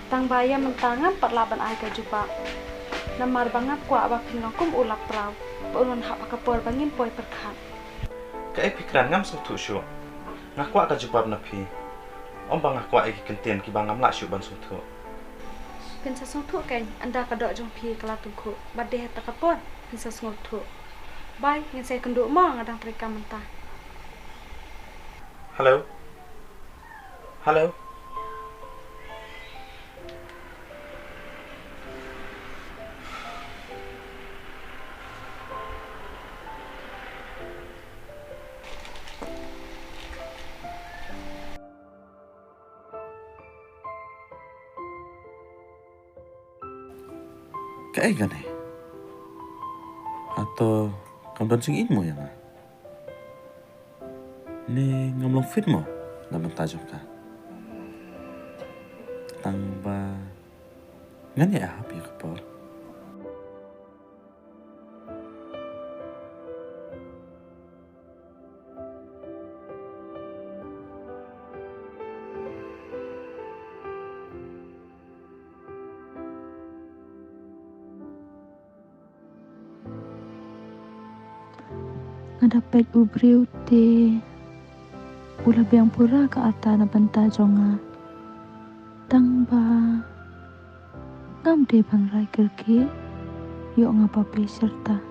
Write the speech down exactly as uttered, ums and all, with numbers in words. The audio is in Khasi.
Tang ba ïa mynta ngam pat lah ban ai ka jubab. Namar ba nga kwah ba phin long kum u laphew, ba un wan hap ha ka por ba ngin poi pyrkhat. Kaei phi kren, ngam sngewthuh shuh. Nga kwah ka jubab na phi. Ym ba nga kwah ïa ki kyntien kiba ngam lah shuh ban sngewthuh. Phin sa sngewthuh keiñ, ynda ka doh jong phi ka la tyngkhuh. Bad dei ha kata ka por phin sa sngewthuh. Bye, ngin sa ïakynduh mo, nga dang trei kam mynta. Hello. Hello. Kaei kane? Hato kam don jingim mo ïa nga? Ne ngam long fit mo na bynta jong ka? Tang ba ngan ïa ap ïa ka por. Nga da peit u briew te u la biang pura ka rta na bynta jong nga. Tang ba ngam dei ban rai kyrkieh, ïoh nga ba pei syrta.